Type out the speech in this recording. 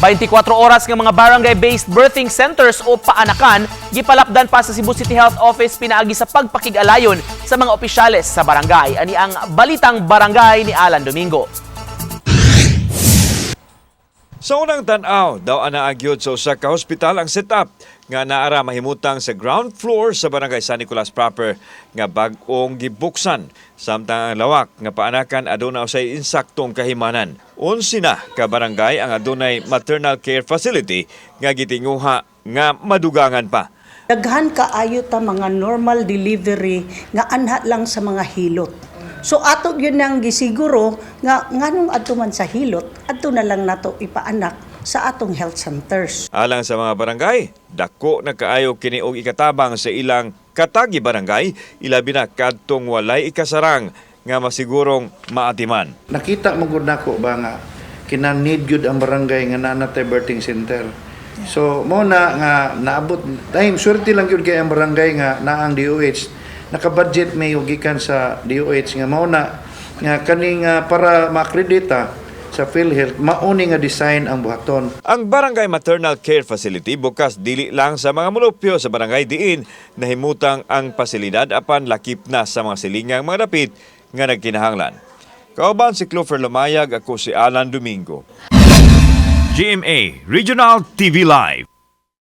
24 oras nga mga barangay-based birthing centers o paanakan gipalapdan pa sa Cebu City Health Office pinaagi sa pagpakig-alayon sa mga opisyales sa barangay. Ani ang Balitang Barangay ni Alan Domingo. Sa unang tan-aw, daw anaa gyud sa usa ka hospital ang setup nga naara mahimutang sa ground floor sa Barangay San Nicolas proper nga bag-ong gibuksan, samtang ang lawak nga paanakan aduna usay insaktong kahimanan. 11 na ka barangay ang adunay maternal care facility nga gitinguha nga madugangan pa. Daghan kaayo ta mga normal delivery nga anha lang sa mga hilot. So ato gyud nang gisiguro nga nganong adto man sa hilot, adto na lang nato ipaanak sa atong health centers. Alang sa mga barangay, dako na kaayo kini og ikatabang sa ilang katagi barangay, ilabi na kadtong walay ikasarang nga masigurong maatiman. Nakita mo gud nako ba nga kina-need gyud ang barangay nga naa na tay birthing center. So mo na nga naabot time, swerte lang gyud kay ang barangay nga naa ang DOH, naka-budget may gikan sa DOH nga mao na nga kaning para maakredita sa PhilHealth, mauni nga design ang buhaton. Ang Barangay Maternal Care Facility bukas dili lang sa mga mulupyo sa barangay diin nahimutang ang pasilidad apan lakip na sa mga silingang mga dapit nga nagkinahanglan. Kauban si Clover Lumayag, ako si Alan Domingo. GMA Regional TV Live.